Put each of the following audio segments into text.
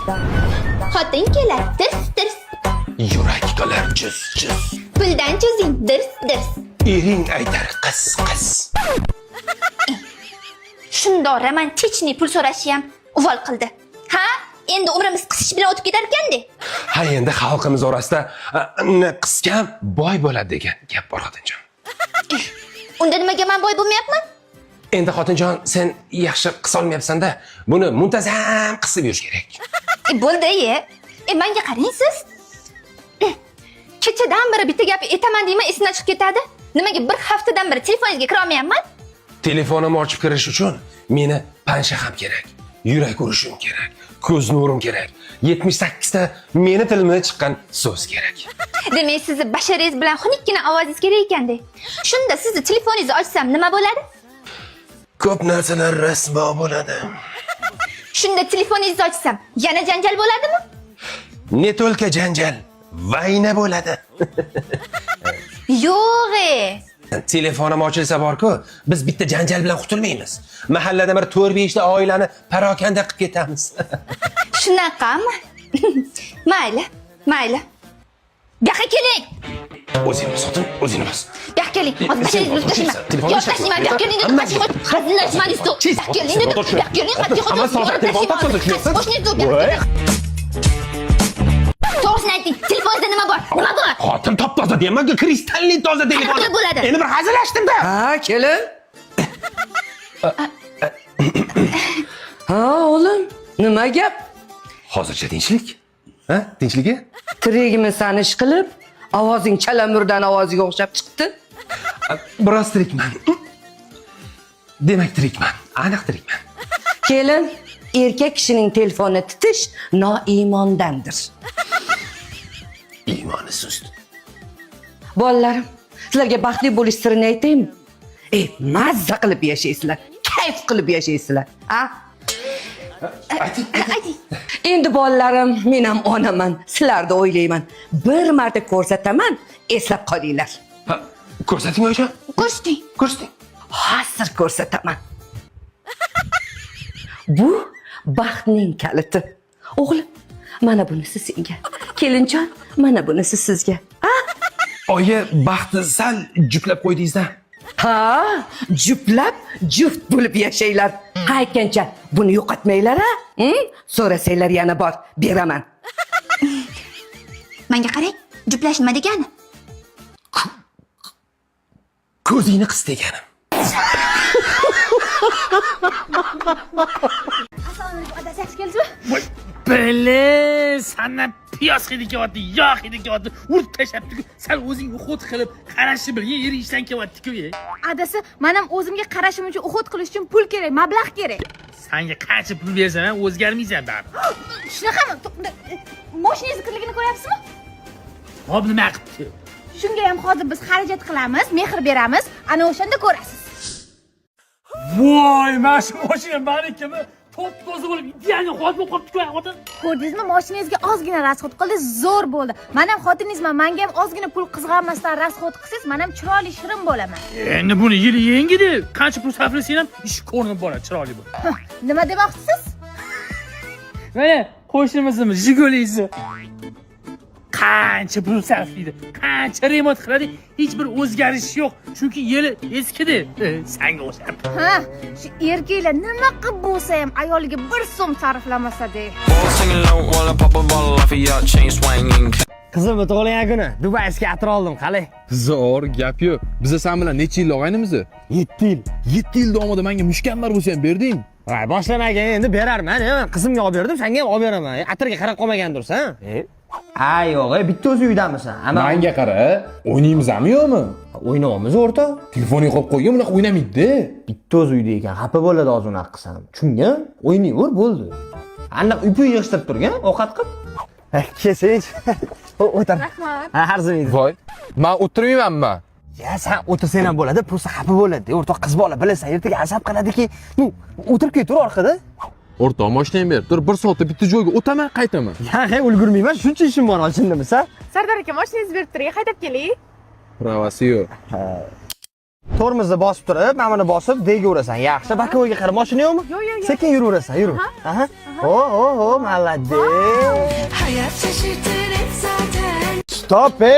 Xotin kelar tirs tirs. Yurak qilar jiz jiz. Puldan cho'zing dirs dirs. Ering aytar qiz qiz. Shundoq romantichniy pul so'rashi ham uvol qildi. Ha? Endi umrimiz qisish bilan o'tib ketar ekanda. Ha, endi xalqimiz orasida qisgan boy bo'ladi degan gap bor, xotinjon. Unda nimaga men boy bo'lmayapman? Endi, xotinjon, sen yaxshi qisolmayapsan-da. Buni muntazam qisib yurish kerak. E, bo'ldi, e. E, menga qarang siz. Kechadan beri bitta gap aytaman deyman, esimdan chiqib ketadi. Nimaga bir haftadan beri telefoningizga kira olmayapman? Telefonimni ochib kirish uchun meni pansha ham kerak. Yurak urishim kerak. Ko'z nurim kerak. 78 ta meni tilimdan chiqqan so'z kerak. Demak, sizni basharangiz bilan xunukkina ovozingiz kerak ekanda. Shunda sizni telefoningizni ochsam nima bo'ladi? Ko'p narsalar rasvo bo'ladi. Shunda telefoningizni ochsam yana janjal bo'ladimi? Не только janjal, война bo'ladi. Yo'q. E. Telefonim ochilsa borku, biz bitta janjal bilan qutulmaymiz. Mahallada bir 4-5 ta oilani parokanda qilib ketamiz. Shunaqami? Mayli, mayli. Bu yoqqa keling. O'zing bos, xotin, o'zing bos. Bu yoqqa keling. Hozir basharangizni buzib tashlayman. Telefonni Yo'q, tashlayman. Bu yoqqa keling dedim. Hazillashmang. Bu yoqqa keling dedim. Bu yoqqa keling. Hamma soat telefon top-toza tushunyapsiz. Qo'shningiz bu yoqqa keling. To'g'risini ayting, telefoningizda nima bor? Nima bor? Xotin, top-toza deyapman-ku, kristalli toza telefon. Qanaqa bo'ladi? Endi bir hazillashdim-da. Ha, kelin. Ha, o'g'lim, nima gap? Hozircha tinchlik. Ha, tinchligi? Tirigimisan ish qilib, ovozing chala murdani ovoziga o'xshab chiqdi. Biroz tirikman. Demak, tirikman. Aniq tirikman. Kelin, erkak kishining telefonni titish noimondandir. Iymoni sust. Bolalarim, sizlarga baxtli bo'lish sirini aytaymi? E, mazza qilib yashaysizlar, kayf qilib yashaysizlar. A? Ayting. Ayting. Endi bolalarim, men ham onaman, sizlarni o'ylayman. Bir marta ko'rsataman, eslab qolinglar. Ha, ko'rsating, oyijon. Ko'rsating. Ko'rsating. Hozir ko'rsataman. Bu baxtning kaliti. O'g'lim, mana bunisi senga. Kelinjon, mana bunisi sizga. Ha? Oyi, baxtni sal juplab qo'ydingiz-da. Ha, juplab juft bo'lib yashanglar. Ha, aytgancha, buni yo'qotmanglar, ha? So'rasanglar yana bor, beraman. Menga qarang, juplash nima degani? Ko'zingni qis deganim. Assalomu alaykum, adasi, yaxshi keldingizmi? Voy, bile, sandan piyoz hidi kelyapti, yog' hidi kelyapti, urib tashlabdi-ku. San o'zing уход qilib qarashni bilgin, eri ishdan kelyapti-ku. E. Adasi, man ham o'zimga qarashim uchun, уход qilish uchun pul kerak, mablag' kerak. Sanga qancha pul bersam ham o'zgarmaysan baribir. Shunaqami? Moshinangizni kirligini ko'ryapsizmi? Hop, nima qilibdi? Shunga ham hozir biz xarajat qilamiz, mehr beramiz, ana o'shanda ko'rasiz. Voy, mana shu mashina manikimi? Top toza bo'lib, ideal holat bo'lib qolibdi-ku, xotin. Ko'rdingizmi, moshinangizga ozgina расход qildi, zo'r bo'ldi. Man ham xotiningizman, manga ham ozgina pul qizg'anmasdan расход qilsangiz, man ham chiroyli, shirin bo'laman. Endi buni yili yengidi. Qancha pul sarflasang ham ish ko'rinib boradi, chiroyli bo'ladi. Nima demoqchisiz? Mana qo'shnimizmi, Jigulisi. Qancha pul sarflaydi, qancha remont qiladi, hech bir o'zgarish yo'q. Chunki yili eskidi. Sanga o'xshab. Ha, shu erkaklar nima qilib bo'lsa ham ayoliga bir so'm sarflamasa-de. Singing low while I pop a bottle off of your chain swinging. Qizimni tug'ilgan kuni Dubayga atir oldim, qalay? Zo'r, gap yo'q. Biza san bilan necha yil og'aynimiz? 7 yil. 7 yil davomida menga mushkambar bo'lsa ham berding. Voy, boshlamagin, endi berarman. Qizimga olib berdim, senga ham olib beraman. Atirga qarab qolmagandirsan? Ha, yo'q, bitta o'zi uydamisan. Ama Menga qara, o'ynaymizmi yo'qmi? O'ynayapmiz, o'rtoq. Telefoningni qo'yib qo'ygan, bunaqa o'ynamaydi. Bitta o'zi uyda ekan, xafa bo'ladi hozir unaqa qilsam. Tushungan? O'ynayver, bo'ldi. Aniq uy yig'ishtirib turgan, ovqat qilib. Kelsang. O'tir. Rahmat. Ha, arzimaydi. Voy, men o'tirmaymanmi? Ya, sen o'tirsang ham bo'ladi, просто xafa bo'ladi. O'rtoq, qiz bola bilasan, ertaga asab qiladiki, ну, o'tirib ketaver orqada. O'rtoq, mashinangni ber. Tur, bir soatda bitta joyga o'taman, qaytaman. Ya, hey, ulgurmayman, shuncha ishim bor, ochindimisa? Sardor aka, mashinangizni berib turing, haydab keling. Права si yo'q. Tormozni bosib turib, mana buni bosib, D ga urasan. Yaxshi, боковой ga qara, mashina yo'qmi? Yo'q, yo'q, yo'q. Sekin yuraverasan, yur. Aha. O, o, o, молодец. Stop, e.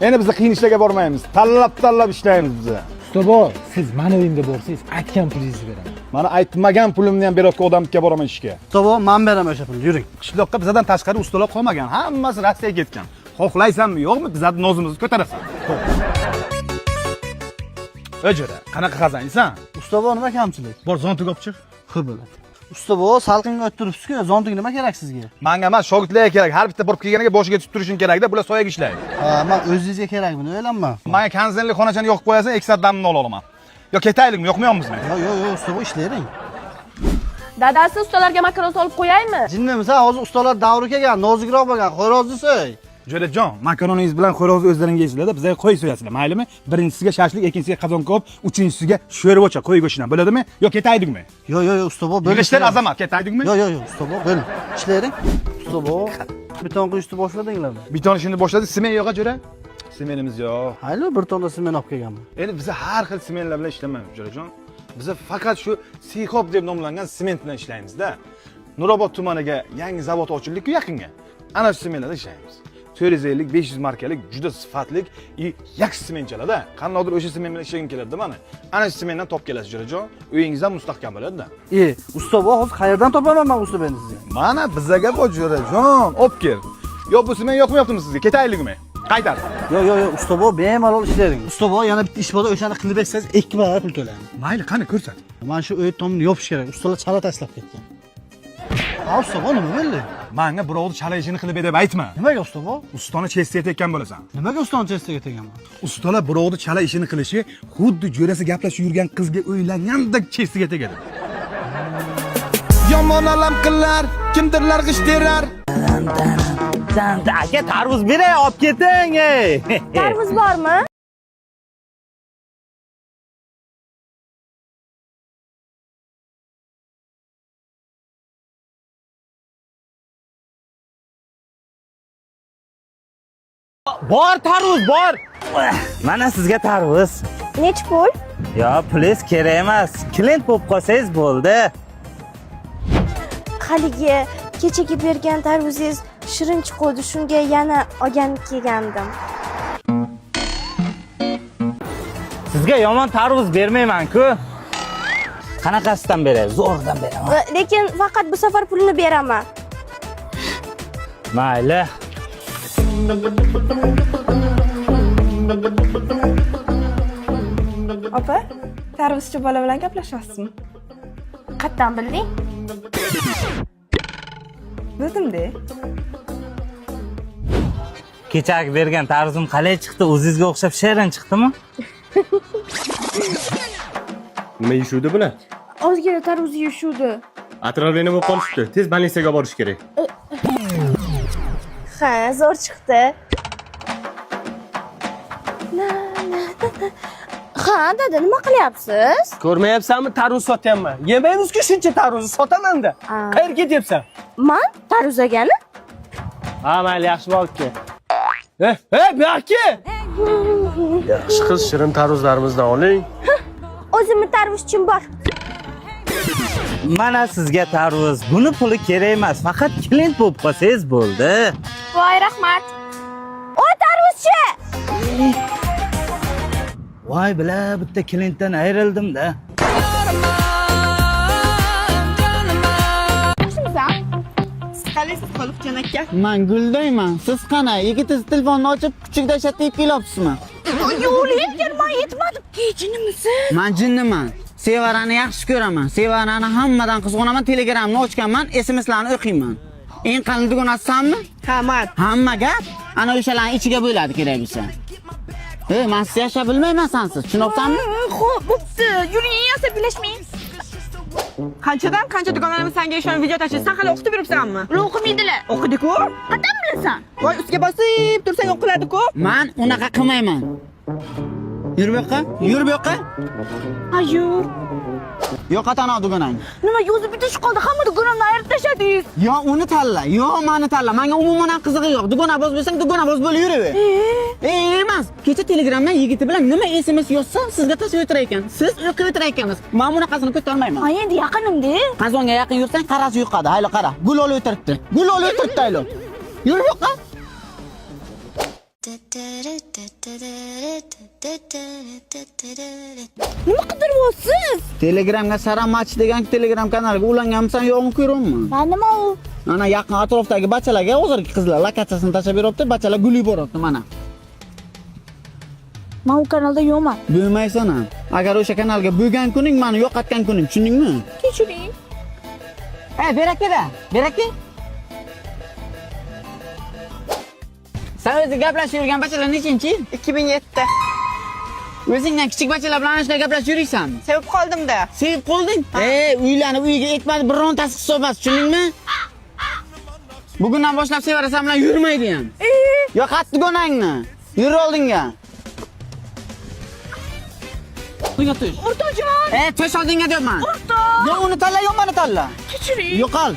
Endi biz qiyin ishlarga bormaymiz. Tanlab-tanlab ishlaymiz biz. Usta bor, siz mani uyimga borsangiz, aytgan pulingizni beraman. Mana aytmagan pulimni ham berayotgan odamga boraman ishga. Usta, men beraman o'sha pulni, yuring. Qishloqqa bizdan tashqari ustalar qolmagan. Hammasi Rossiyaga ketgan. Xohlaysanmi, yo'qmi, bizlarni nozimizni ko'tarasan. Ey jo'ra, qanaqa xazansan? Usta, nima kamchilik? Bor zontik olib chiq. Xo'p bo'ladi. Usta, salqinga o'tiribsiz-ku, zontik nima kerak sizga? Manga emas, shogirdlarga kerak. Har bitta borib kelganiga boshiga tutib turishing kerakda, bular soyaga ishlaydi. Ha, men o'zingizga kerakmini o'ylanma. Manga konsertli xonachani yoqib qo'yasan, 2 soat damni ola olaman. Yo ketaylikmi, yo'qmayapmizmi? Yo'q, yo'q, yo'q, usta, ishlayvering. Dadasi, ustalarga makaron solib qo'yaymi? Jinnimisan, hozir ustalar davri kelgan, nozikroq bo'lgan, xo'rozni so'y. Jo'rajon, makaroningiz bilan xo'rozni o'zlaringiz yeysizlar-da, bizga qo'y so'yasizlar, maylimi? Birinchisiga shashlik, ikkinchisiga qozon kabob, uchinchisiga sho'rvacha qo'y go'shtidan bo'ladimi? Yo ketaylikmi? Yo'q, yo'q, yo'q, usta, bo'ldi. Yig'ishtir Azamat, ketaylikmi? Yo'q, yo'q, yo'q, usta, bo'ldi. Ishlayvering. Usta, beton quyishni boshladinglarmi? Beton ishini boshladik, sement yo'q jo'ra. Sementimiz yo'q. Hayli, bir tonna sement olib kelganman. Endi biz har xil sementlar bilan ishlamaymiz, Jo'rajon. Biz faqat shu Sixop deb nomlangan sement bilan ishlaymiz-da. Nurobod tumaniga yangi zavod ochildi-ku yaqinga. Ana shu sementlarda ishlaymiz. 450 500 markalik juda sifatli и yaxshi sementchalarda. Qandaydir o'sha sement bilan ishlagim keladi-da mana. Ana shu sementdan topib kelasiz, Jo'rajon. Uyingiz ham mustahkam bo'ladi-da. E, usta, hozir qayerdan topaman men usta beni sizga? Mana bizaga bor, Jo'rajon, olib kel. Yo bu sement yoqmayaptimi sizga? Ketaylikmi? Qaytar. Yo'q, yo'q, yo'q, usta, bemalol ishlayvering. Usta, yana bitta ish bor, o'shani qilib bersangiz 2 barobar pul to'layman. Mayli, qani ko'rsat. Mana shu uy tomini yopish kerak. Ustalar chala tashlab ketgan. Ha, usta, nima bo'ldi? Manga birovni chala ishini qilib ber deb aytma. Nimaga usta? Ustani chestiga tekkan bo'lasan. Nimaga ustani chestiga tegaman? Ustalar birovni chala ishini qilishi xuddi jo'rasi gaplashib yurgan qizga uylangandek chestiga tegadi. Yomon alam qilar, kimdirlar g'isht terar. Aka, tarvuz beray, olib keting, ey. Tarvuz bormi? Bor tarvuz, bor. Mana sizga tarvuz. Nechi pul? Yo, pulingiz kerak emas. Klient bo'lib qolsangiz bo'ldi. Haligi kechagi bergan tarvuzingiz shirin chiquvdi, shunga yana olgan kelgandim. Sizga yomon tarvuz bermayman-ku. Qanaqasidan beray? Zo'ridan beraman. Lekin faqat bu safar pulini beraman. Mayli. Opa, tarvuzchi bola bilan gaplashyapsizmi? Qayerdan bilding? Bildim-da. Kechagi bergan tarvuzim qalay chiqdi? O'zingizga o'xshab shirin chiqdimi? Nima yeyishuvdi bular? Ozgina tarvuz yeyishuvdi. Отравление bo'lib qolishibdi. Tez больница ga borish kerak. Ha, zo'r chiqdi. Na, na, na, na. Ha, dada, nima qilyapsiz? Ko'rmayapsanmi, tarvuz sotyapman. Yemaymiz-ku shuncha tarvuzni, sotaman-da. Qayerga ketyapsan? Man tarvuz olgani? Ha, mayli, yaxshi bo'lib kel. Eh, eh, bu yoqqa. Yaxshi qiz, shirin tarvuzlarimizdan oling. O'zimni tarvuzchim bor. Mana sizga tarvuz. Buni puli kerak emas. Faqat klient bo'lib qolsangiz bo'ldi. Voy, rahmat. O, tarvuzchi! Voy bila, bitta klientdan ayrildim-da. Yaxshimisan? Siz qalaysiz, Xoliqjon aka? Man guldayman. Siz qana? Yigitingiz telefonni ochib, kuchuk dahshatni yeb kelyapsizmi? Yo'q, lekin men yetmadim. Jinimisiz? Man jinniman. Sevarani yaxshi ko'raman. Sevarani hammadan qizg'onaman. Telegramni ochganman, SMSlarni o'qiyman. Eng qalin dugonasi sanmi? Ha, man. Hamma gap ana o'shalarning ichiga bo'ladi kerak bo'lsa. Ey, man siz yasha bilmayman sensiz. Tushunyapsanmi? Xo'p, bo'pti. Yuring, asabiylashmang. Qanchadan qancha dugonalarimiz senga ishonib video tashlaydi. Sen hali o'qitib yuribsanmi? Ular o'qimaydilar. O'qidi-ku. Qandan bilasan? Voy, ustiga bosib tursang o'qiladi-ku. Man unaqa qilmayman. Yur bu yoqqa, yur bu yoqqa. Ayur. Yo'qot ana dugonangni. Nimaga o'zi bitta shu qoldi? Hamma dugonamni ayirib tashladingiz. Yo uni tanla, yo meni tanla. Menga umuman ham qizig'i yo'q. Dugonaboz bo'lsang, dugonaboz bo'lib yuraver. E, emas. Kecha Telegramdan yigiti bilan nima SMS yozsa, sizga tashlab o'tirar ekan. Siz o'qib o'tirar ekansiz. Men bunaqasini ko'tarolmayman. Ay, endi yaqinimda. Qazonga yaqin yursang, qarasi yuqadi. Haylo qara. Gul olib o'tiribdi. Gul olib o'tiribdi haylo. Yur yo'qqa. Nima qidiryapsiz? Telegramga Sara Match degan Telegram kanaliga ulanganmisan, yo'qmi ko'ryapman. Ha, nima u? Mana yaqin atrofdagi bachalarga hozirgi qizlar lokatsiyasini tashlab beryapti, bachalar gul yuboryapti mana. Men u kanalda yo'qman. Bo'lmaysan ham. Agar o'sha kanalga bo'lgan kuning meni yo'qotgan kuning, tushundingmi? Kechiring. Ey, berakada, beraki. Sen o'zi gaplashib yurgan bachalar nechinchi yil? 2007. O'zingdan kichik bachalar bilan ana shunday gaplashib yuriysanmi? Sevib qoldim-da. Sevib qolding? E, uylanib uyga aytmadi, birontasi hisob emas, tushundingmi? Bugundan boshlab sevarasan bilan yurmaydi ham. Yo'qot dugonangni. Yur oldinga. Oldinga tush. O'rtoqjon. E, tush oldinga deyapman. O'rtoq. Yo uni tanla, yo meni tanla. Kechiring. Yo'qol.